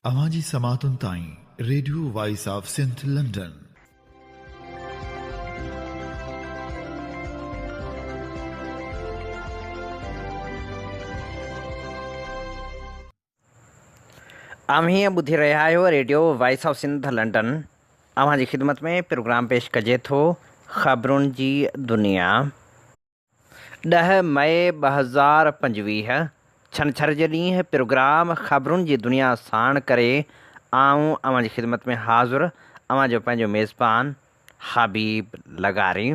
اوهان جي سماعتن تائين radio voice of Sindh London. اوهين ٻڌي رهيا آهيو radio voice of Sindh London. اوهان جي خدمت ۾ پروگرام پيش ڪجي ٿو خبرن جي دنيا. ڏهه مئي 2025 ڇنڇر جي ڏينهن پروگرام خبرن جي دنيا ساڻ ڪري آئون اوهان جي خدمت ۾ حاضر اوهان جو پنهنجو ميزبان حبيب لغاري.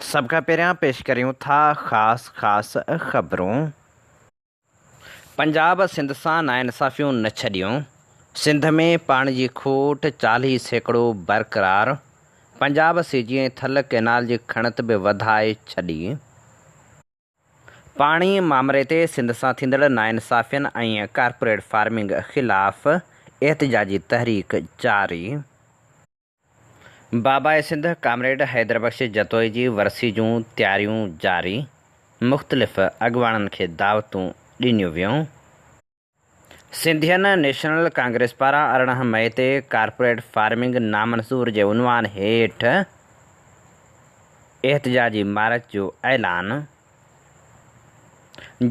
سڀ کان پهريان پيش ڪريون ٿا خاص خاص خبرون. پنجاب سنڌ سان ناانصافيون نه ڇڏيون، سنڌ ۾ پاڻي جي کوٽ 40% برقرار، پنجاب سي جي ۽ ٿل ڪئنال جي کڻت به وڌائي ڇڏي. پاڻي مامري تي سنڌ سان ٿيندڙ ناانصافين ۽ ڪارپوريٽ فارمنگ خلاف احتجاجي تحريڪ جاري. باباء سنڌ ڪامريڊ حيدر بخش جتوئي جي ورسي جون تياريون جاري، مختلف اڳواڻن کي دعوتون ڏنيون ويون. سنڌين نيشنل ڪانگريس پاران 18 مئي تي ڪارپوريٽ فارمنگ نامنظور جي عنوان هيٺ احتجاجي مارچ جو اعلان.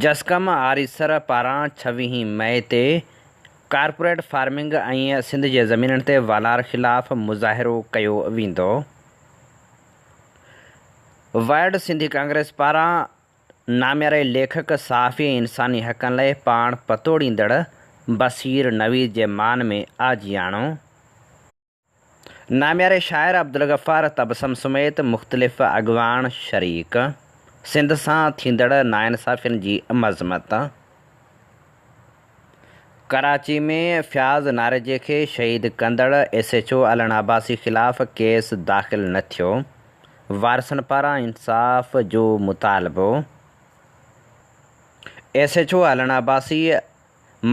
جسقم آريسر پاران ڇويهين مئي تي ڪارپوريٽ فارمنگ ۽ سنڌ جي زمينن تي والار خلاف مظاهرو ڪيو ويندو. ورلڊ سنڌي ڪانگريس پاران نامياري ليکڪ، صحافي ۽ انساني حقن لئه پاڻ پتوڙيندڙ بصير نويد جي مان ۾ آجياڻو. نامياري شاعر عبدالغفار تبسم سميت مختلف اڳواڻ شريڪ، سنڌ سان ٿيندڙ ناانصافين جي مذمت. ڪراچي ۾ فياض ناريجي کي شهيد ڪندڙ S H O Allan Abbasi خلاف ڪيس داخل نه ٿيو، وارثن پاران انصاف جو مطالبو. S H O Allan Abbasi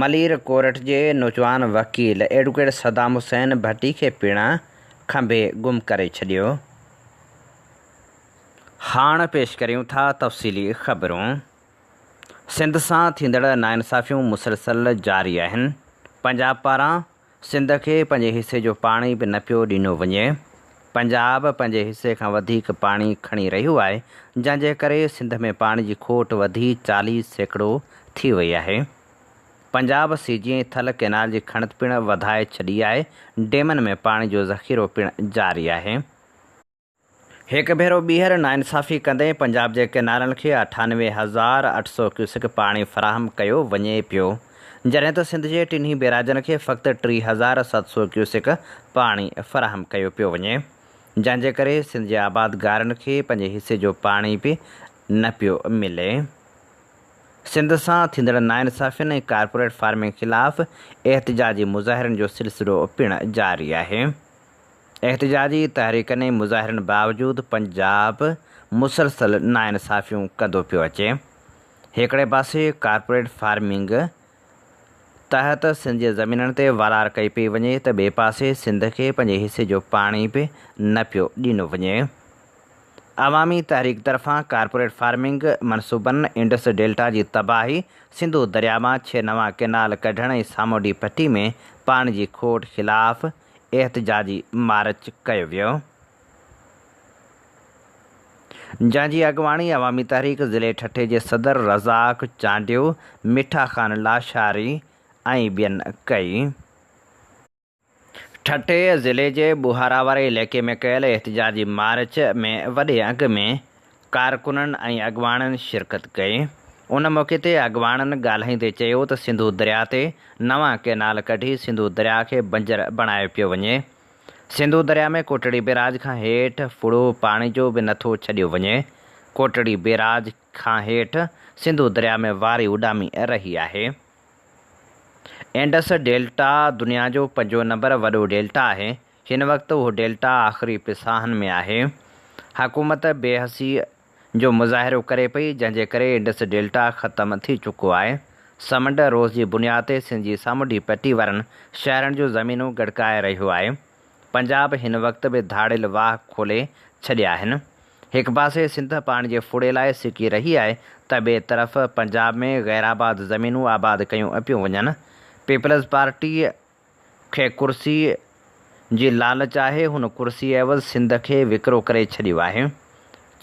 Malir court جي نوجوان وڪيل ايڊوڪيٽ صدام حسين ڀٽي کي پڻ کنڀي گم ڪري ڇڏيو. هاڻ پيش ڪريون ٿا تفصيلي خبرون. سنڌ سان ٿيندڙ ناانصافيون مسلسل جاري آهن. پنجاب پاران سنڌ کي پنهنجي حصي جو پاڻي به نه پيو ڏنو وڃي. پنجاب پنهنجي حصي کان وڌيڪ پاڻي کڻي رهيو آهي، جنهن جي ڪري سنڌ ۾ پاڻي جي کوٽ وڌي 40% ٿي وئي آهي. پنجاب سي جي ۽ ٿل ڪئنال جي کڻت پڻ وڌائي ڇڏي آهي، ڊيمن ۾ پاڻي جو ذخيرو پڻ جاري آهي. هڪ ڀيرو ٻيهر ناانصافي ڪندي پنجاب جي ڪئنالن کي 98,800 ڪيوسڪ پاڻي فراهم ڪيو وڃي پيو، جڏهن ته سنڌ جي ٽنهي بيراجن کي فقط 3700 ڪيوسڪ پاڻي فراهم ڪيو پيو وڃي، جنهن جي ڪري سنڌ جي آبادگارن کي پنهنجي حصي جو پاڻي به نه پيو ملي. سنڌ سان ٿيندڙ ناانصافين ۽ ڪارپوريٽ فارمنگ خلاف احتجاجي مظاهرن جو سلسلو پڻ جاري آهي. احتجاجي تحريڪن ۽ مظاهرن باوجود پنجاب مسلسل ناانصافيون ڪندو پيو اچي. هڪڙي پاسي ڪارپوريٽ فارمنگ تحت سنڌ جي زمينن تي والار ڪئي پئي وڃي ته ٻئي پاسي سنڌ کي پنهنجي حصي جو پاڻي به نه پيو ڏنو وڃي. عوامي تحريڪ طرفان ڪارپوريٽ فارمنگ منصوبن، انڊس ڊيلٽا جي تباهي، سنڌو درياء مان ڇهه نوان ڪئنال ڪڍڻ ۽ سامونڊي پٽي ۾ پاڻي جي کوٽ خلاف احتجاجي مارچ ڪيو ويو، جنهن جي اڳواڻي عوامي تحريڪ ضلعي ٺٽي جي صدر رزاق چانڊيو، مٺا خان لاشاري ۽ ٻين ڪئي. ٺٽي ضلعي جي ٻوهارا واري علائقي ۾ ڪيل احتجاجي مارچ ۾ وڏي انگ ۾ ڪارڪنن ۽ اڳواڻن شرڪت ڪئي. ان موقعي تي اڳواڻن ڳالهائيندي چيو ته سنڌو درياء تي نوان ڪئنال ڪڍي سنڌو درياء کي بنجر بڻايو پيو وڃي. سنڌو درياء ۾ ڪوٽڙي بيراج کان هيٺ ڦڙو پاڻي جو به نٿو ڇڏيو وڃي. ڪوٽڙي بيراج کان هيٺ سنڌو درياء ۾ واري اڏامي رهي آهي. انڊس ڊيلٽا دنيا جو پنجون نمبر وڏو ڊيلٽا آهي. هن وقت اهو ڊيلٽا آخري پساهن ۾ آهي. حڪومت بي حسي جو مظاهرو ڪري پئي، جنهن جي ڪري انڊس ڊيلٽا ختم ٿي چڪو آهي. سمنڊ روز جي بنياد تي سنڌ جي سامونڊي پٽي وارن شهرن جون زمينون ڳڙڪائي رهيو آهي. پنجاب هن وقت به ڌاڙيل واهه کولي ڇڏيا آهن. هڪ پاسي سنڌ پاڻي جي ڦڙي لاء سڪي رهي آهي ته ٻئي طرف پنجاب ۾ غيرآباد زمينون آباد ڪيون پيون وڃن. پيپلز پارٽي کي ڪرسي جي لالچ آهي، هن ڪرسي عيوض سنڌ کي وڪرو ڪري ڇڏيو آهي.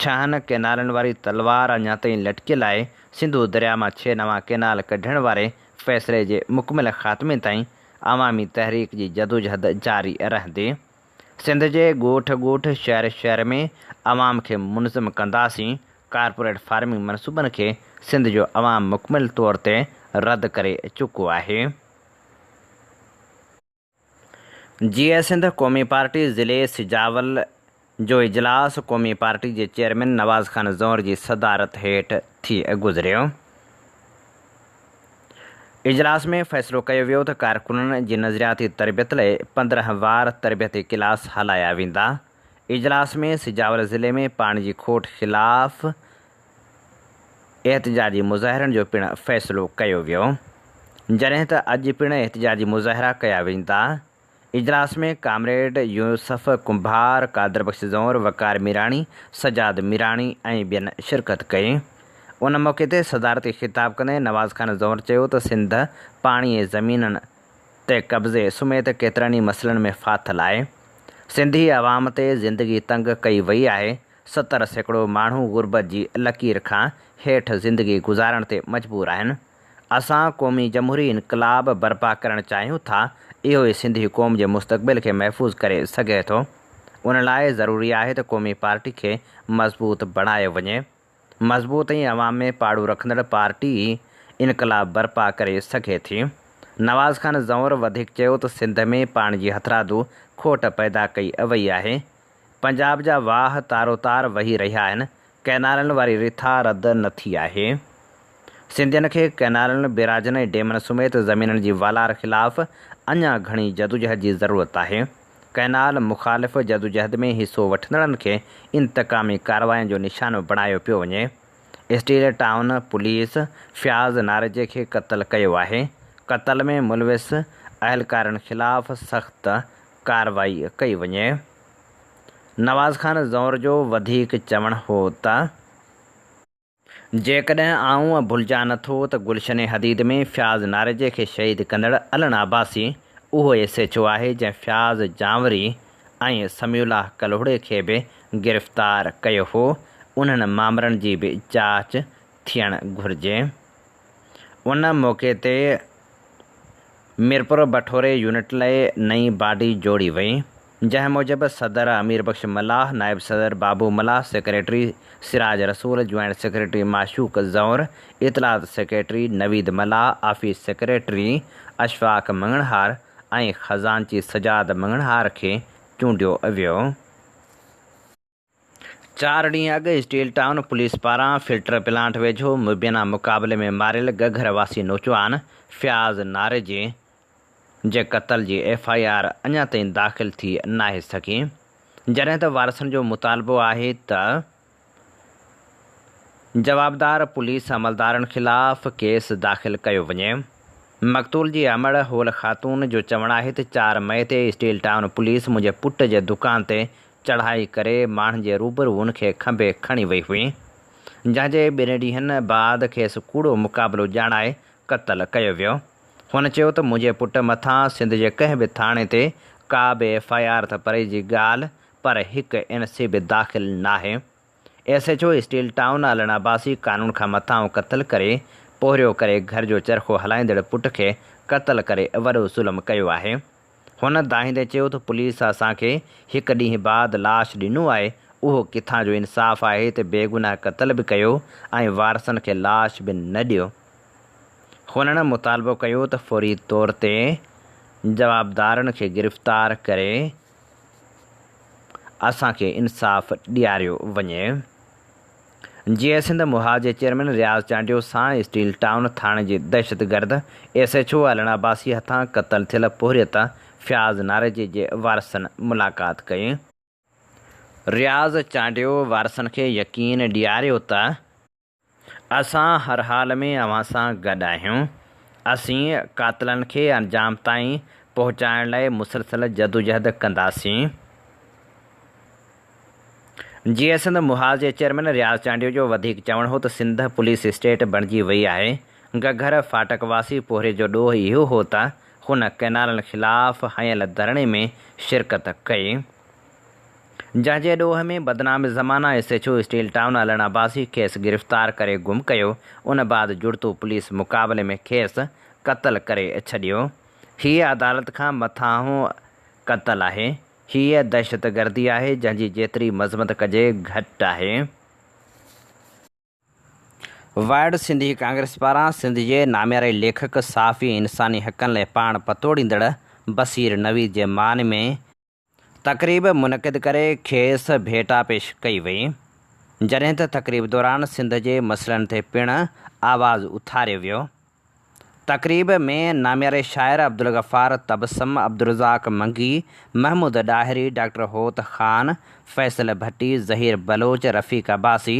ڇهن ڪئنالن واري تلوار اڃا تائين لٽڪيل آهي، سنڌو درياء مان ڇهه نوان ڪئنال ڪڍڻ واري فيصلي جي مڪمل خاتمي تائين عوامي تحريڪ جي جدوجهد جاري رهندي. سنڌ جي ڳوٺ ڳوٺ، شهر شهر ۾ عوام کي منظم ڪنداسين، ڪارپوريٽ فارمنگ منصوبن کي سنڌ جو عوام مڪمل طور تي رد ڪري چڪو آهي. جيئي سنڌ قومي پارٽي ضلعي سجاول جو اجلاس قومي پارٽي جي چيئرمين نواز خان زئور جي صدارت هيٺ ٿي گذريو. اجلاس ۾ فيصلو ڪيو ويو ته ڪارڪنن جي نظرياتي تربيت لاء 15 وار تربيتي ڪلاس هلايا ويندا. اجلاس ۾ سجاول ضلعي ۾ پاڻي جي کوٽ خلاف احتجاجي مظاهرن جو پڻ فيصلو ڪيو ويو. جڏهن ته اڄ پڻ احتجاجي مظاهرا ڪيا ويندا. اجلاس ۾ ڪامريڊ يوسف ڪنڀار، قادر بخش زئور، وقار ميراڻي، سجاد ميراڻي ۽ ٻين شرڪت ڪئي. ان موقعي تي صدارتي خطاب ڪندي نواز خان زئور چيو ته سنڌ پاڻي ۽ زمينن تي قبضي سميت ڪيترن ئي مسئلن ۾ ڦاٿل آهي. سنڌي عوام تي زندگي تنگ ڪئي وئي آهي، 70% ماڻهو غربت جي لڪير کان هيٺ زندگي گذارڻ تي مجبور آهن. اسان قومي جمهوري انقلاب برپا ڪرڻ چاهيون ٿا، اهو ئي سنڌي قوم جي مستقبل کي محفوظ ڪري سگهي ٿو. ان لاء ضروري آهي ته قومي پارٽي کي مضبوط بڻايو وڃي. مضبوط ۽ عوام ۾ پاڙون رکندڙ پارٽي ئي انقلاب برپا ڪري سگهي ٿي. نواز خان زئور وڌيڪ چيو ته سنڌ ۾ پاڻي جي هٿرادو کوٽ پيدا ڪئي وئي آهي. پنجاب جا واهه تارو تار وهي رهيا آهن، ڪئنالن واري رٿا رد نه ٿي آهي. سنڌين کي ڪئنالن، بيراجن ۽ ڊيمن سميت زمينن جي والار خلاف اڃا گهڻي جدوجهد جي ضرورت آهي. ڪئنال مخالف جدوجهد ۾ حصو وٺندڙن کي انتقامي ڪاررواين جو نشانو بڻايو پيو وڃي. اسٽيل ٽائون پوليس فياض ناريجي کي قتل ڪيو آهي. قتل ۾ ملوث اهلڪارن خلاف سخت ڪارروائي ڪئي وڃي. نواز خان زئور جو وڌيڪ چوڻ هو ته. جيڪڏهن آئون ڀلجان نه ٿو ته گلشن حديد ۾ فياض ناريجي کي شهيد ڪندڙ علڻ عباسي اهو ايس ايڇ او آهي جنهن فياض جانوري ۽ سميع الله ڪلهوڙي کي به گرفتار ڪيو هو، انهن مامرن جي به جاچ ٿيڻ گهرجي. ان موقعي تي ميرپور بٺوري يونٽ لاء نئين باڊي جوڙي وئي، جنهن موجب صدر امير بخش ملاح، نائب صدر Babu Mallah, secretary Siraj Rasool, joint secretary Mashooq Zanwar, اطلاعات secretary Naveed Mallah, office secretary Ashfaq Manganhar ۽ خزانچي سجاد مڱڻهار کي چونڊيو ويو. چار ڏينهن اڳ اسٽيل ٽائون پوليس پاران فلٽر پلانٽ ويجهو مبينا مقابلي ۾ ماريل گگهر واسي نوجوان فياض ناريجي جي قتل جي ايف I R اڃا تائين داخل ٿي ناهي سگهي جڏهن ته وارثن جو مطالبو آهي ته جوابدار پوليس عملدارن خلاف ڪيس داخل ڪيو وڃي. مقتول جي امڙ هول خاتون جو چوڻ آهي ته چار مئي تي اسٽيل ٽائون پوليس منهنجي پٽ جي دڪان تي چڙهائي ڪري ماڻهن جي روبرو ان کي کنڀي کڻي وئي هئي، جنهن جي ٻن ڏينهن بعد کيس ڪوڙو مقابلو ڄاڻائي قتل ڪيو ويو. هن چيو ته منهنجي پٽ مٿان سنڌ جي ڪنهن به ٿاڻي تي ڪا به ايف I R ته پري جي ڳالهه پر هڪ اين سي به داخل ناهي. S H O steel town Alan Abbasi قانون کان مٿانهون قتل ڪري پورهيو ڪري گهر جو چرخو هلائيندڙ پٽ کي قتل ڪري وڏو ظلم ڪيو آهي. هن دانهيندي چيو ته پوليس اسان کي هڪ ڏينهن بعد لاش ڏنو آهي اهو ڪٿان جو انصاف آهي ته بيگناهه قتل به ڪيو ۽ وارثن کي لاش به نه ڏيو. هنن مطالبو ڪيو ته فوري طور تي جوابدارن کي گرفتار ڪري اسان کي انصاف ڏياريو وڃي. جيئي سنڌ محاذ جي چيئرمين رياض چانڊيو سان اسٽيل ٽائون ٿاڻي جي دهشتگرد S H O Alan Abbasi هٿان قتل ٿيل پورهيت فياض ناريجي جي وارثن ملاقات ڪئي. رياض چانڊيو وارثن کي يقين ڏياريو ته. اسان هر حال ۾ اوهان سان گڏ آهيون. اسين قاتلن کي انجام تائين پهچائڻ لاء مسلسل جدوجهد ڪنداسين. جيئي سنڌ محاذ جي چيئرمين رياض چانڊيو جو وڌيڪ چوڻ هو ته سنڌ پوليس اسٽيٽ بڻجي وئي آهي. گگهر ڦاٽڪ واسي پورهيت جو ڏوهه اهو هو ته هن ڪئنالن خلاف هنيل ڌرڻي ۾ شرڪت ڪئي. جنهن جي ڏوهه ۾ بدنام زمانه S H O steel town Allan Abbasi کيس گرفتار ڪري گم ڪيو، ان بعد جڙتو پوليس مقابلي ۾ کيس قتل ڪري ڇڏيو. هيء عدالت کان مٿانهون قتل آهي. هيء دهشتگردي آهي، جنهن جي جيتري مذمت ڪجي گهٽ آهي. ورلڊ سنڌي ڪانگريس پاران سنڌ جي نامياري ليکڪ، صحافي ۽ انساني حقن لاء پاڻ پتوڙيندڙ بصير نويد جي مان ۾ تقريب منعقد ڪري کيس ڀيٽا پيش ڪئي وئي، جڏهن ته تقريب دوران سنڌ جي مسئلن تي پڻ آواز اٿاريو ويو. تقريب ۾ نامياري شاعر عبدالغفار تبسم، عبدالرزاق منگي، محمود ڏاهري، ڊاڪٽر هوت خان، فيصل ڀٽي، ظهير بلوچ، رفيق عباسي،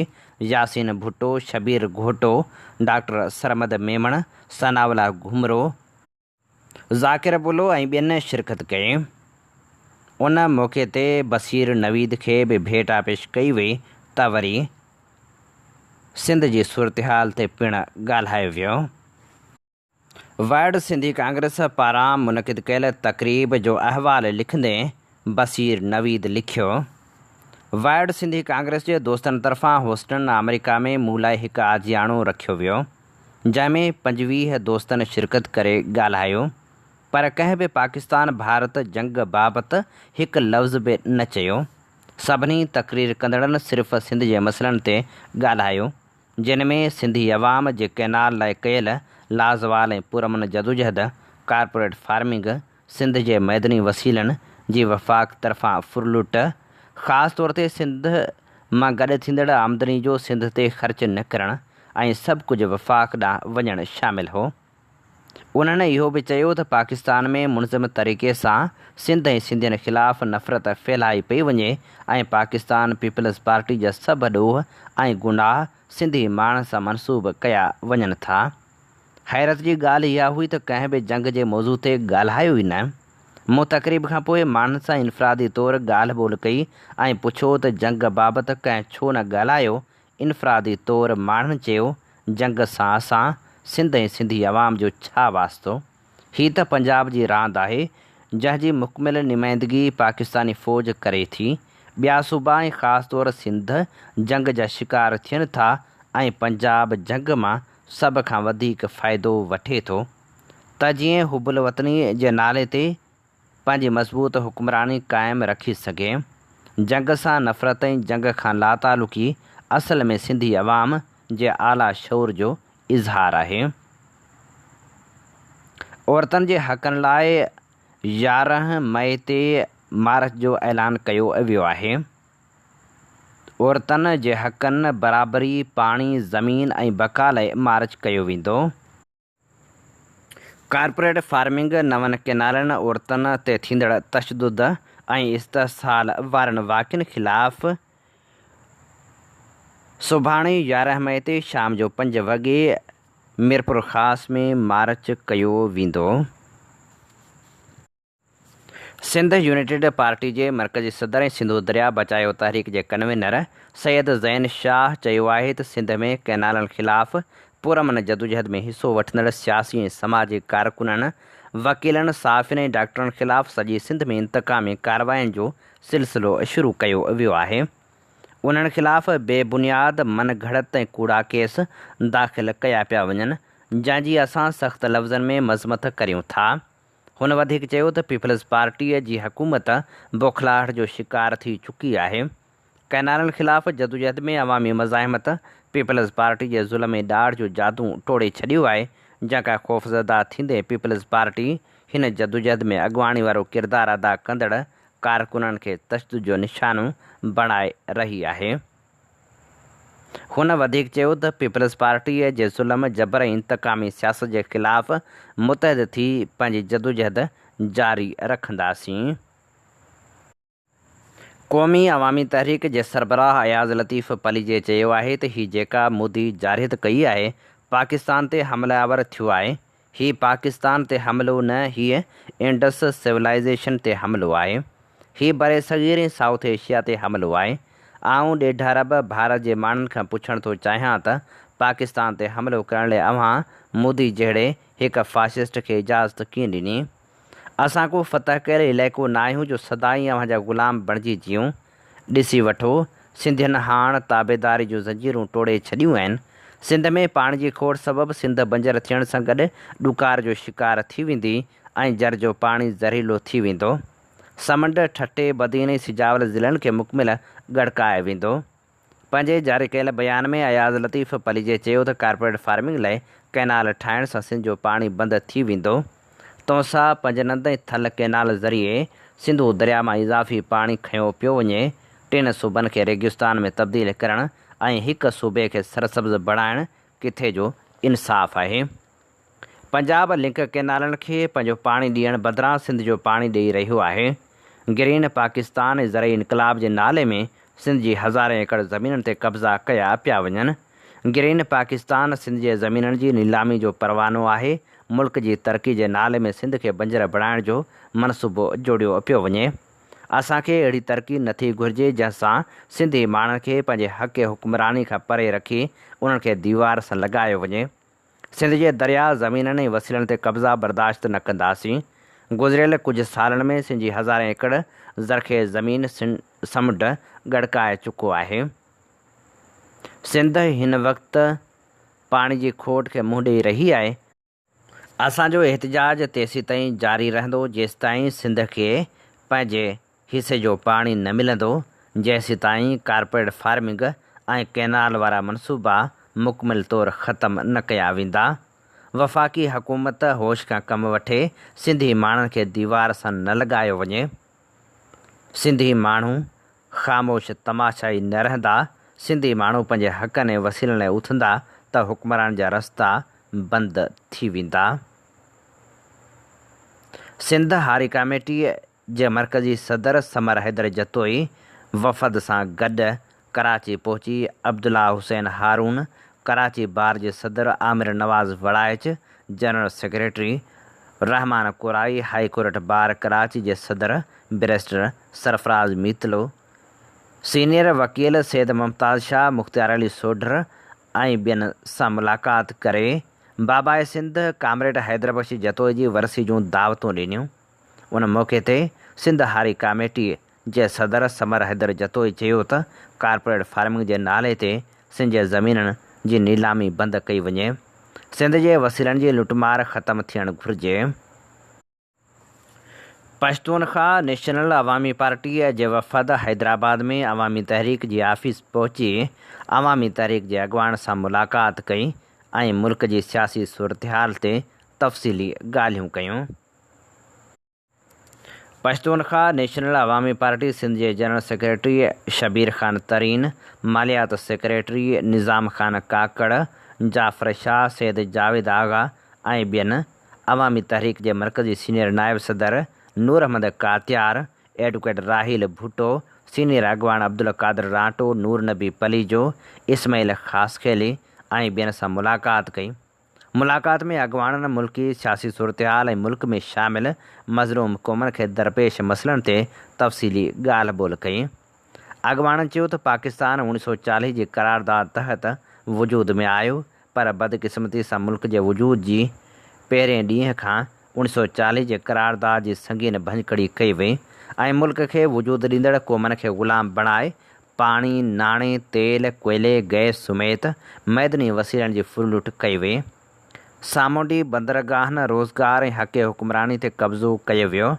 ياسين ڀٽو، شبير گهوٽو، ڊاڪٽر سرمد ميمڻ، ثناء الله گهمرو، ذاڪر بلو ۽ ٻين شرڪت ڪئي. ان موقعي تي بصير نويد کي به ڀيٽا پيش ڪئي وئي ته وري سنڌ جي صورتحال تي پڻ ڳالهايو ويو. ورلڊ سنڌي ڪانگريس پاران منعقد ڪيل تقريب جو احوال لکندي بصير نويد لکيو، ورلڊ سنڌي ڪانگريس جي دوستن طرفان هوسٽن آمريڪا ۾ مون لاء هڪ آجياڻو رکيو ويو، جنهن ۾ 25 دوستن شرڪت ڪري ڳالهايو، پر ڪنهن به پاڪستان ڀارت جنگ بابت هڪ لفظ به نه چيو. سڀني تقرير ڪندڙن صرف سنڌ جي مسئلن تي ڳالهايو، جن ۾ سنڌي عوام جي ڪئنال لاء ڪيل لازوال ۽ پرامن جدوجهد، ڪارپوريٽ فارمنگ، سنڌ جي معدني وسيلن جي وفاق طرفان ڦرلٽ، خاص طور تي سنڌ مان گڏ ٿيندڙ آمدني جو سنڌ تي خرچ نه ڪرڻ ۽ سڀ ڪجهه وفاق ڏانهن وڃڻ شامل هو. انهن اهو به چيو ته پاڪستان ۾ منظم طريقي سان سنڌ ۽ سنڌين خلاف نفرت ڦهلائي پئي وڃي ۽ پاڪستان پيپلز پارٽي جا سڀ ڏوهه ۽ گناهه سنڌي ماڻهن سان منسوب ڪيا وڃن ٿا. حيرت جي ڳالهه اها هئي ته ڪنهن به جنگ جي موضوع تي ڳالهايو ئي نه. مون تقريب کان پوء ماڻهن سان انفرادي طور ڳالهه ٻولهه ڪئي ۽ پڇيو ته جنگ بابت ڪنهن ڇو نه ڳالهايو انفرادي طور ماڻهن چيو، جنگ سان اسان سنڌ ۽ سنڌي عوام جو ڇا واسطو؟ هي ته پنجاب جي راند آهي، جنهن جي مڪمل نمائندگي پاڪستاني فوج ڪري ٿي. ٻيا صوبا ۽ خاص طور سنڌ جنگ جا شڪار ٿين ٿا ۽ پنجاب جنگ مان سڀ کان وڌيڪ فائدو وٺي ٿو ته جيئن حب الوطني جي نالي تي پنهنجي مضبوط حڪمراني قائم رکي سگهي. جنگ سان نفرت ۽ جنگ کان لاتعلقي اصل ۾ سنڌي عوام جي اعليٰ شعور جو اظهار آهي. عورتن جي حقن لاء 11 مئي تي مارچ جو اعلان ڪيو ويو آهي. عورتن جي حقن، برابري، پاڻي، زمين ۽ بقا لاء مارچ ڪيو ويندو. ڪارپوريٽ فارمنگ، نون ڪئنالن، عورتن تي ٿيندڙ تشدد ۽ استحصال وارن واقعن خلاف سڀاڻي 11 مئي تي شام جو پنج وڳي ميرپورخاص ۾ مارچ ڪيو ويندو. سنڌ يونائيٽيڊ پارٽي جي مرڪزي صدر ۽ سنڌو درياء بچايو تحريڪ جي ڪنوينر سيد زين شاهه چيو آهي ته سنڌ ۾ ڪئنالن خلاف پرامن جدوجهد ۾ حصو وٺندڙ سياسي ۽ سماجي ڪارڪنن، وڪيلن، صحافين ۽ ڊاڪٽرن خلاف سڄي سنڌ ۾ انتقامي ڪاررواين جو سلسلو شروع ڪيو ويو آهي. انهن خلاف بي بنياد، من گهڙت ۽ ڪوڙا ڪيس داخل ڪيا پيا وڃن، جنهن جي اسان سخت لفظن ۾ مذمت ڪريون ٿا. هن وڌيڪ چيو ته پيپلز پارٽيء جي حڪومت بوکلاهٽ جو شڪار ٿي چڪي آهي. ڪئنالن خلاف جدوجهد ۾ عوامي مزاحمت پيپلز پارٽي جي ظلم ۽ ڏاڍ جو جادو ٽوڙي ڇڏيو آهي، جنهن کان خوفزده ٿيندي پيپلز پارٽي هن جدوجهد ۾ اڳواڻي وارو ڪردار ادا ڪندڙ ڪارڪنن کي تشدد جو نشانو بڻائي رهي آهي. هن وڌيڪ چيو ته پيپلز پارٽيء جي ظلم، جبر ۽ انتقامي سياست جي خلاف متحد ٿي پنهنجي جدوجهد جاري رکنداسين. قومي عوامي تحريڪ جي سربراهه اياز لطيف پليجي چيو آهي ته هي جيڪا مودي جارحيت ڪئي آهي، پاڪستان تي حمله آور ٿيو آهي، هي پاڪستان تي حملو نه هيء انڊس سولائيزيشن تي حملو آهي. هي برصغير ۽ سائوٿ ايشيا تي حملو آهي. آئون ڏيڍ ارب ڀارت جي ماڻهن کان پڇڻ ٿو چاهيان ته پاڪستان تي حملو ڪرڻ لاء اوهان مودي جهڙي هڪ فاشسٽ کي اجازت ڪيئن ڏني؟ اسان ڪو فتح ڪيل علائقو ناهيون جو سدائين اوهان جا غلام بڻجي جيئون. ڏسي وٺو، سنڌين هاڻ تابعداري جون زنجيرون ٽوڙي ڇڏيون آهن. سنڌ ۾ پاڻي جي کوٽ سبب سنڌ بنجر ٿيڻ سان گڏ ڏڪار جو شڪار ٿي ويندي ۽ جر جو پاڻي زهريلو ٿي ويندو. سمنڊ، ٺٽي، بدين ۽ سجاول ضلعن کي مڪمل ڳڙڪائي ويندو. پنهنجي جاري ڪيل بيان ۾ اياز لطيف پليجي چيو ته ڪارپوريٽ فارمنگ لاء ڪئنال ٺاهڻ سان سنڌ جو پاڻي بند ٿي ويندو، تونسا، پنجنند ۽ ٿل ڪئنال ذريعي سنڌو درياء مان اضافي پاڻي کنيو پيو وڃي، ٽن صوبن کي ريگستان ۾ تبديل ڪرڻ ۽ هڪ صوبي کي سرسبز بڻائڻ ڪٿي جو انصاف آهي؟ پنجاب لنڪ ڪئنالن کي پنهنجو پاڻي ڏيڻ بدران سنڌ جو پاڻي ڏئي رهيو آهي. گرين پاڪستان ۽ زرعي انقلاب جي نالي ۾ سنڌ جي هزارين ايڪڙ زمينن تي قبضا ڪيا پيا وڃن. گرين پاڪستان سنڌ جي زمينن جي نيلامي جو پروانو آهي، ملڪ جي ترقي جي نالي ۾ سنڌ کي بنجر بڻائڻ جو منصوبو جوڙيو پيو وڃي. اسان کي اهڙي ترقي نٿي گهرجي جنهن سان سنڌي ماڻهن کي پنهنجي حق حڪمراني کان پري رکي انهن کي ديوار سان لڳايو وڃي. سنڌ جي درياء، زمينن ۽ وسيلن تي قبضا برداشت نه ڪنداسين. گذريل ڪجهه سالن ۾ سنڌ جي هزارين ايڪڙ زرخيز زمين سمنڊ ڳڙڪائي چڪو آهي. سنڌ هن وقت پاڻي جي کوٽ کي منهن ڏئي رهي آهي. اسان جو احتجاج تيسيتائين جاري رهندو جيستائين سنڌ کي پنهنجي حصي جو پاڻي نه ملندو، جيسيتائين ڪارپوريٽ فارمنگ ۽ ڪئنال وارا منصوبا مڪمل طور ختم نه ڪيا ويندا. وفاقي حڪومت هوش کان ڪم وٺي سنڌي ماڻهن کي ديوار سان نه لڳايو وڃي. سنڌي ماڻهو خاموش تماشائي نه رهندا، سنڌي ماڻهو پنهنجي حقن ۽ وسيلن لاء اٿندا ته حڪمرانن جا رستا بند ٿي ويندا. سنڌ هاري ڪاميٽي جي مرڪزي صدر ثمر حيدر جتوئي وفد سان گڏ ڪراچي پهچي عبدالله حسين هارون، ڪراچي بار جي صدر Amir Nawaz Warraich, general secretary Rehman Korai, high court bar Karachi جي صدر بئريسٽر سرفراز ميتلو، سينيئر وڪيل سيد ممتاز شاهه، مختيار علي سوڍر ۽ ٻين سان ملاقات ڪري باباء سنڌ ڪامريڊ حيدربخش جتوئي جي ورسي جون دعوتون ڏنيون. ان موقعي تي سنڌ هاري ڪاميٽي جي صدر ثمر حيدر جتوئي چيو ته ڪارپوريٽ فارمنگ جي نالي تي سنڌ جي زمينن جي نيلامي بند ڪئي وڃي، سنڌ جي وسيلن جي لٽمار ختم ٿيڻ گهرجي. پشتونخواهه نيشنل عوامي پارٽي جي وفد حيدرآباد ۾ عوامي تحريڪ جي آفيس پهچي عوامي تحريڪ جي اڳواڻ سان ملاقات ڪئي ۽ ملڪ جي سياسي صورتحال تي تفصيلي ڳالهيون ڪيون. پشتونخواهه نيشنل عوامي پارٽي سنڌ جي جنرل سيڪريٽري شبير خان ترين، ماليات سيڪريٽري نظام خان ڪاڪڙ، جعفر شاهه، سيد جاويد آغا ۽ ٻين عوامي تحريڪ جي مرڪزي سينيئر نائب صدر نور احمد ڪاتيار، ايڊوڪيٽ راحيل ڀٽو، سينيئر اڳواڻ عبدالقادر رانٽو، نور نبي پليجو، اسماعيل خاصخيلي ۽ ٻين سان ملاقات ڪئي. ملاقات ۾ اڳواڻن ملڪي سياسي صورتحال ۽ ملڪ ۾ شامل مظلوم قومن کي درپيش مسئلن تي تفصيلي ڳالهه ٻولهه ڪئي. اڳواڻن چيو ته پاڪستان اوڻيهه سئو چاليهه جي قرارداد تحت وجود ۾ آيو پر بدقسمتي سان ملڪ جي وجود جي پهرين ڏينهن کان اوڻيهه سئو چاليهه جي قرارداد جي سنگين ڀڃڪڙي ڪئي وئي ۽ ملڪ کي وجود ڏيندڙ قومن کي غلام بڻائي پاڻي، ناڻي، تيل، ڪوئلي، گئس سميت معدني وسيلن جي ڦرلٽ ڪئي وئي. سامونڊي بندرگاهن، روزگار ۽ حق حڪمراني تي قبضو ڪيو ويو.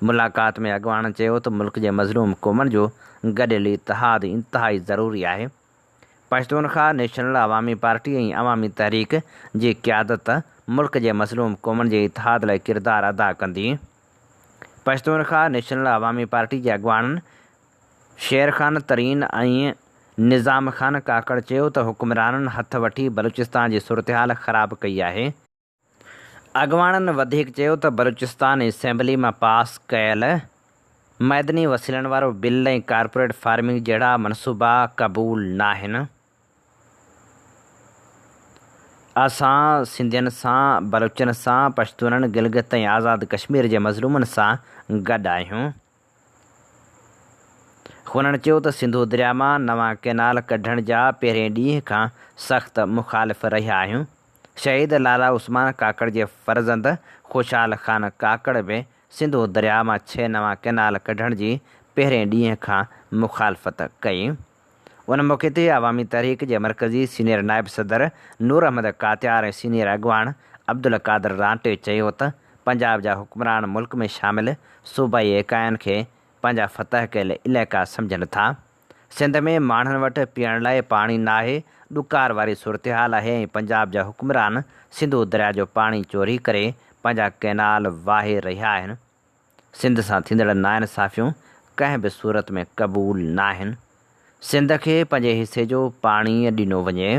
ملاقات ۾ اڳواڻن چيو ته ملڪ جي مظلوم قومن جو گڏيل اتحاد انتهائي ضروري آهي. پشتونخواهه نيشنل عوامي پارٽي ۽ عوامي تحريڪ جي قيادت ملڪ جي مظلوم قومن جي اتحاد لاء ڪردار ادا ڪندي. پشتونخواهه نيشنل عوامي پارٽي جي اڳواڻن شير خان ترين ۽ نظام خان ڪاڪڙ چيو ته حڪمرانن هٿ وٺي بلوچستان جي صورتحال خراب ڪئي آهي. اڳواڻن وڌيڪ چيو ته بلوچستان اسيمبلي مان پاس ڪيل معدني وسيلن وارو بل ۽ ڪارپوريٽ فارمنگ جهڙا منصوبا قبول ناهن. اسان سنڌين سان، بلوچن سان، پشتونن، گلگت ۽ آزاد ڪشمير جي مظلومن سان گڏ آهيون. هنن چيو ته سنڌو درياء مان نوان ڪئنال ڪڍڻ جا پهرين ڏينهن کان سخت مخالف رهيا آهيون. شهيد لالا عثمان ڪاڪڙ جي فرزند خوشحال خان ڪاڪڙ به سنڌو درياء مان ڇهه نوان ڪئنال ڪڍڻ جي پهرين ڏينهن کان مخالفت ڪئي. ان موقعي تي عوامي تحريڪ جي مرڪزي سينيئر نائب صدر نور احمد ڪاتيار ۽ سينيئر اڳواڻ عبدالقادر رانٽي چيو ته پنجاب جا حڪمران ملڪ ۾ شامل صوبائي ايڪاين کي پنهنجا فتح ڪيل علائقا سمجهن ٿا. سنڌ ۾ ماڻهن وٽ پيئڻ لاء پاڻي ناهي، ڏڪار واري صورتحال آهي ۽ پنجاب جا حڪمران سنڌو درياء جو پاڻي چوري ڪري پنهنجا ڪئنال واهي رهيا آهن. سنڌ سان ٿيندڙ ناانصافيون ڪنهن به صورت ۾ قبول ناهن. سنڌ کي پنهنجي حصي جو پاڻي ڏنو وڃي.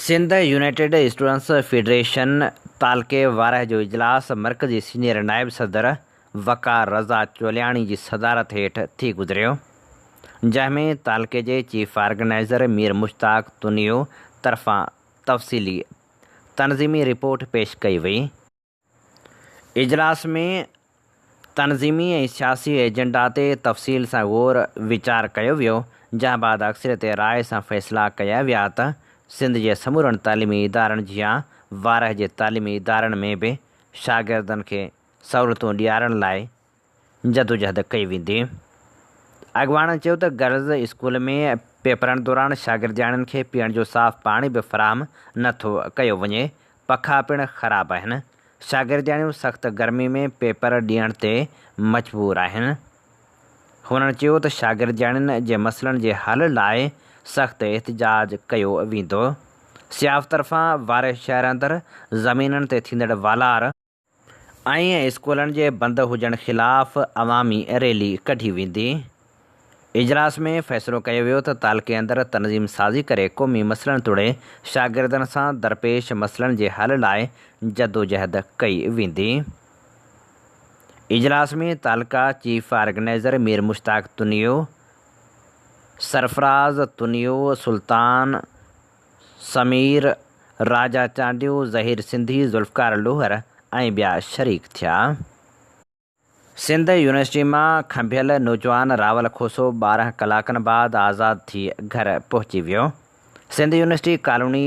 سنڌ يونائيٽيڊ اسٽوڊنٽس فيڊريشن تعلقي وارهه جو اجلاس مرڪزي سينيئر نائب صدر وقار رضا چولياڻي جي صدارت هيٺ ٿي گذريو، جنهن ۾ تعلقي جي چيف آرگنائيزر مير مشتاق تنيو طرفان تفصيلي تنظيمي رپورٽ پيش ڪئي وئي. اجلاس ۾ تنظيمي ۽ سياسي ايجنڊا تي تفصيل سان غور ويچار ڪيو ويو، جنهن بعد اڪثريت راء سان فيصلا ڪيا ويا ته سنڌ جي سمورن تعليمي ادارن جيان وارهه جي تعليمي ادارن ۾ به شاگردن کي سهولتون ڏيارڻ لاء جدوجهد ڪئي ويندي. اڳواڻن چيو ته گرلز اسڪول ۾ پيپرن دوران شاگردياڻين کي پيئڻ جو صاف پاڻي به فراهم نه ٿو ڪيو وڃي، پکا پڻ خراب آهن، شاگردياڻيون سخت گرمي ۾ پيپر ڏيڻ تي مجبور آهن. هنن چيو ته شاگردياڻين جي مسئلن جي حل لاء سخت احتجاج ڪيو ويندو. سياف طرفان وارهه شهر اندر زمينن تي ٿيندڙ والار، ۽ اسڪولن جي بند هجڻ خلاف عوامي ريلي ڪڍي ويندي. اجلاس ۾ فيصلو ڪيو ويو ته تعلقي اندر تنظيم سازي ڪري قومي مسئلن توڙي شاگردن سان درپيش مسئلن جي حل لاء جدوجهد ڪئي ويندي. اجلاس ۾ تعلقه چيف آرگنائيزر مير مشتاق تنيو، سرفراز تنيو، سلطان سمير، راجا چانڊيو، ظهير سنڌي، ذوالفقار لوهر ۽ ٻيا شريڪ ٿيا. سنڌ يونيورسٽي مان کنڀيل نوجوان راول کوسو 12 ڪلاڪن بعد آزاد ٿي گهر پهچي ويو. سنڌ يونيورسٽي ڪالوني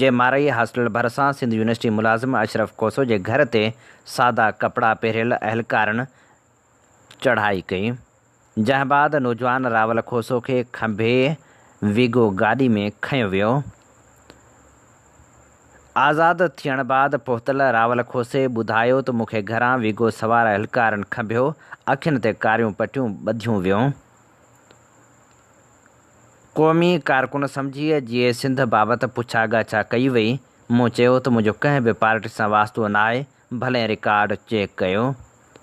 جي مارئي هاسٽل ڀرسان سنڌ يونيورسٽي ملازم اشرف کوسو جي گهر تي سادا ڪپڙا پهريل اهلڪارن چڙهائي ڪئي، جنهن بعد نوجوان راول کوسو کي کنڀي ويگو گاڏي ۾ کنيو ويو. آزاد ٿيڻ بعد پهتل راول کوسي ٻڌايو ته مون کي گهران ويگو سوار اهلڪارن کنڀيو، اکين تي ڪاريون پٽيون ٻڌيون ويون. قومي ڪارڪن سمجهي جيئي سنڌ بابت پڇا ڳاڇا ڪئي وئي، مون چيو ته منهنجو ڪنهن به پارٽي سان واسطو ناهي، ڀلين رڪارڊ چيڪ ڪيو.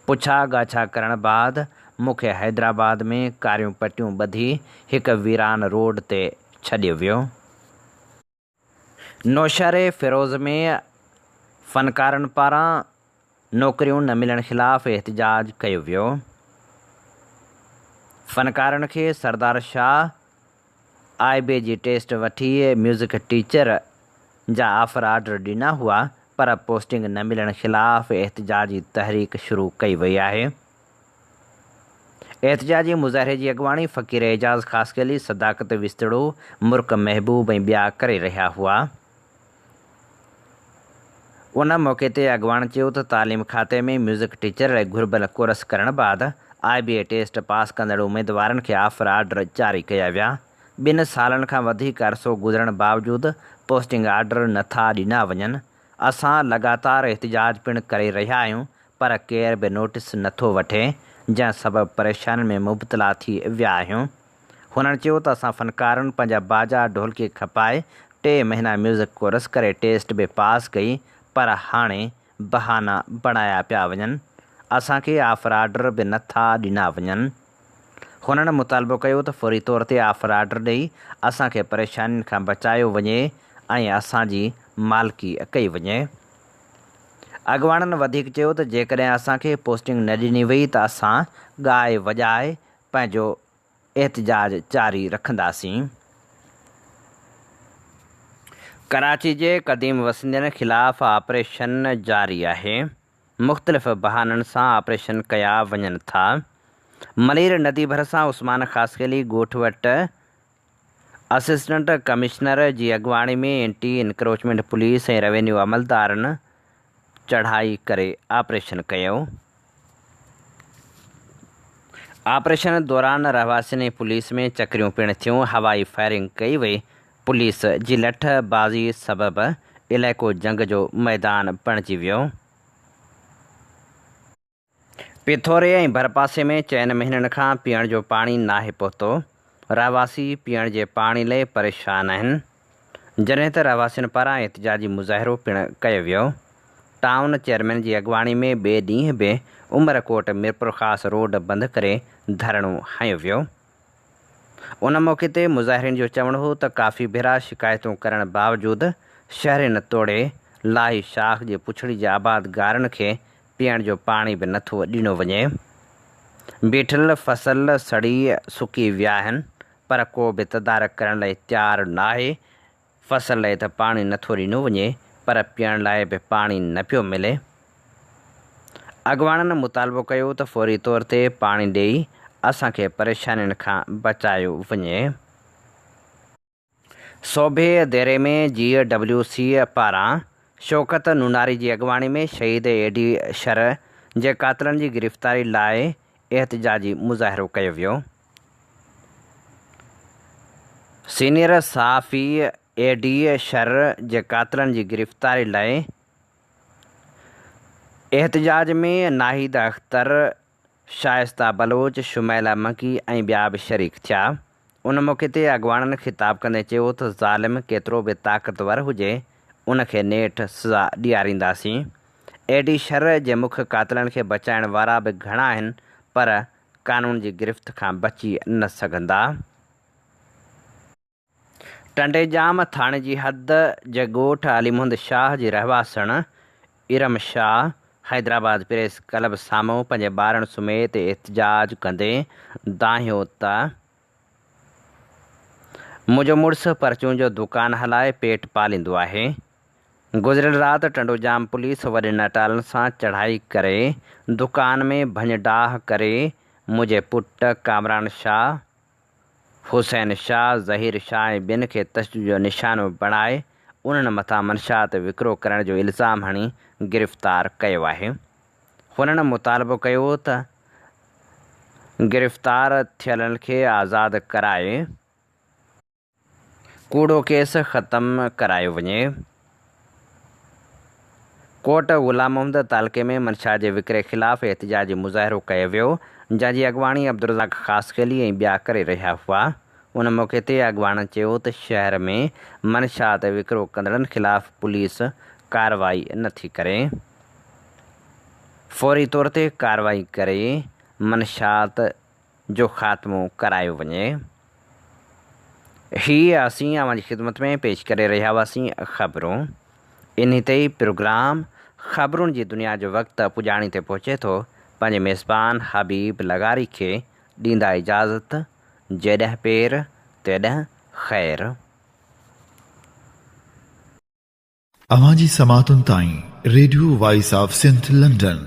پڇا ڳاڇا ڪرڻ بعد مون کي حيدرآباد ۾ ڪاريون پٽيون ٻڌي هڪ ويران روڊ تي ڇڏيو ويو. نوشهري فيروز ۾ فنڪارن پاران نوڪريون نه ملڻ خلاف احتجاج ڪيو ويو. فنڪارن کي سردار شاهه آء بي جي ٽيسٽ وٺي ميوزڪ ٽيچر جا آفر آرڊر ڏنا هئا پر پوسٽنگ نه ملڻ خلاف احتجاجي تحريڪ شروع ڪئي وئي آهي. احتجاجي مظاهري جي اڳواڻي فقير اعجاز خاصخيلي، صداقت وستڙو، مرڪ محبوب ۽ ٻيا ڪري رهيا هئا. ان موقعي تي اڳواڻ چيو ته تعليم کاتي ۾ ميوزڪ ٽيچر لاء گهربل ڪورس ڪرڻ بعد آء بي اي ٽيسٽ پاس ڪندڙ اميدوارن کي آفر آرڊر جاري ڪيا ويا، ٻن سالن کان وڌيڪ عرصو گذرڻ باوجود پوسٽنگ آرڊر نه ٿا ڏنا وڃن، اسان لڳاتار احتجاج پڻ ڪري رهيا آهيون پر ڪير به نوٽيس نه ٿو وٺي، جنهن سبب پريشانين ۾ مبتلا ٿي ويا آهيون. هنن چيو ته اسان فنڪارن پنهنجا باجا ڍولڪي کپائي ٽي مهينا ميوزڪ ڪورس ڪري ٽيسٽ به پاس ڪئي پر هاڻي بهانا بڻايا پيا وڃن اسان کي آفر آرڊر به نه ٿا ڏنا وڃن. هنن مطالبو ڪيو ته فوري طور تي آفر آرڊر ڏئي اسان کي پريشانين کان بچايو وڃي ۽ اسان جي مالڪي ڪئي وڃي. اڳواڻن وڌيڪ چيو ته جيڪڏهن اسان کي پوسٽنگ نه ڏني وئي ته اسان ڳائي وڄائي پنهنجو احتجاج جاري رکنداسين. ڪراچي جي قديم وسندين خلاف آپريشن جاري آهي، مختلف بهانن سان آپريشن ڪيا وڃن ٿا. ملير ندي ڀرسان عثمان خاصخيلي ڳوٺ وٽ اسسٽنٽ ڪمشنر جي اڳواڻي ۾ اينٽي انڪروچمينٽ پوليس ۽ روينيو عملدارن چڙهائي ڪري آپريشن ڪيو. آپريشن دوران رهواسين ۽ پوليس ۾ چڪريون پڻ ٿيون، هوائي فائرنگ ڪئي وئي، پوليس جي لٺ بازي سبب علائقو جنگ جو ميدان بڻجي ويو. پيٿوري ۽ ڀرپاسي ۾ چئن مهينن کان پيئڻ جو پاڻي ناهي پهتو، رهواسي پيئڻ جي پاڻي لئه پريشان آهن، جڏهن ته رهواسين پاران احتجاجي مظاهرو پڻ ڪيو ويو. ٽائون چيئرمين جي اڳواڻي ۾ ٻئي ڏينهن به عمرڪوٽ ميرپورخاص روڊ بند ڪري ڌرڻو هنيو ويو. ان موقعي تي مظاهرين جو چوڻ هو ته ڪافي ڀيرا شڪايتون ڪرڻ باوجود شهرين توڙي لاهي شاخ جي پڇڙي جي آبادگارن کي پيئڻ جو پاڻي به نٿو ڏنو وڃي. بيٺل فصل سڙي سڪي ويا آهن پر ڪو به تدارڪ ڪرڻ لاء تيار ناهي فصل لاء ته پاڻي نٿو ڏنو وڃي پر پيئڻ لاء به پاڻي نه پيو ملي. اڳواڻن مطالبو ڪيو ته فوري طور تي پاڻي ڏئي اسان کي پريشانين کان بچايو وڃي. سوڀي ديري ۾ جي ڊبليو سي پاران شوڪت نوناري جي اڳواڻي ۾ شهيد اي ڊي شر جي قاتلن جي گرفتاري لاء احتجاجي مظاهرو ڪيو ويو. سينيئر صحافي اي ڊي شر جي قاتلن جي گرفتاري لاء احتجاج ۾ ناهيد اختر، شائسته بلوچ، شميله منگي ۽ ٻيا به شريڪ ٿيا. ان موقعي تي اڳواڻن خطاب ڪندي چيو ته ظالم ڪيترو به طاقتور هجي ان کي نيٺ سزا ڏيارينداسين. اي ڊي شر جي مک قاتلن کي بچائڻ وارا به گهڻا آهن پر قانون جي گرفت کان بچي نه سگهندا. ٽنڊي ڄام ٿاڻي جي حد جي ڳوٺ علي محمد شاهه جي رهواسڻ ارم شاهه حيدرآباد پريس ڪلب سامهون پنهنجي ٻارن سميت احتجاج ڪندي دانهيو ته منهنجو مڙس پرچون جو دڪان هلائي پيٽ پاليندو آهي، گذريل رات ٽنڊوڄام پوليس وڏين اٽالن سان چڙهائي ڪري دڪان ۾ ڀڃ ڊاهه ڪري منهنجي پٽ ڪامران شاهه، حسين شاهه، ظهير شاهه ۽ ٻين کي تشدد جو نشانو بڻائي انهن مٿان منشيات وڪرو ڪرڻ جو الزام هڻي گرفتار ڪيو آهي. هنن مطالبو ڪيو ته گرفتار ٿيلن کي آزاد ڪرائي. ڪوڙو ڪيس ختم ڪرايو وڃي. ڪوٽ غلام محمد تعلقي ۾ منشيات جي وڪري خلاف احتجاجي مظاهرو ڪيو ويو، جنهن جي اڳواڻي عبدالرزاق خاصخيلي ۽ ٻيا ڪري رهيا هئا. ان موقعي تي اڳواڻن چيو ته شهر ۾ منشيات وڪرو ڪندڙن خلاف پوليس ڪارروائي نٿي ڪري، فوري طور تي ڪارروائي ڪري منشيات جو خاتمو ڪرايو وڃي. هي اسين اوهان جي خدمت ۾ پيش ڪري رهيا هئاسين خبرون. انهي تي ئي پروگرام خبرون جي دنيا جو وقت پڄاڻي تي پهچي ٿو. پنهنجي ميزبان حبيب لغاري کي ڏيندا اجازت جيڏهن پير تيڏهن خير. اوهان جي سماعتن تائين radio voice of Sindh London.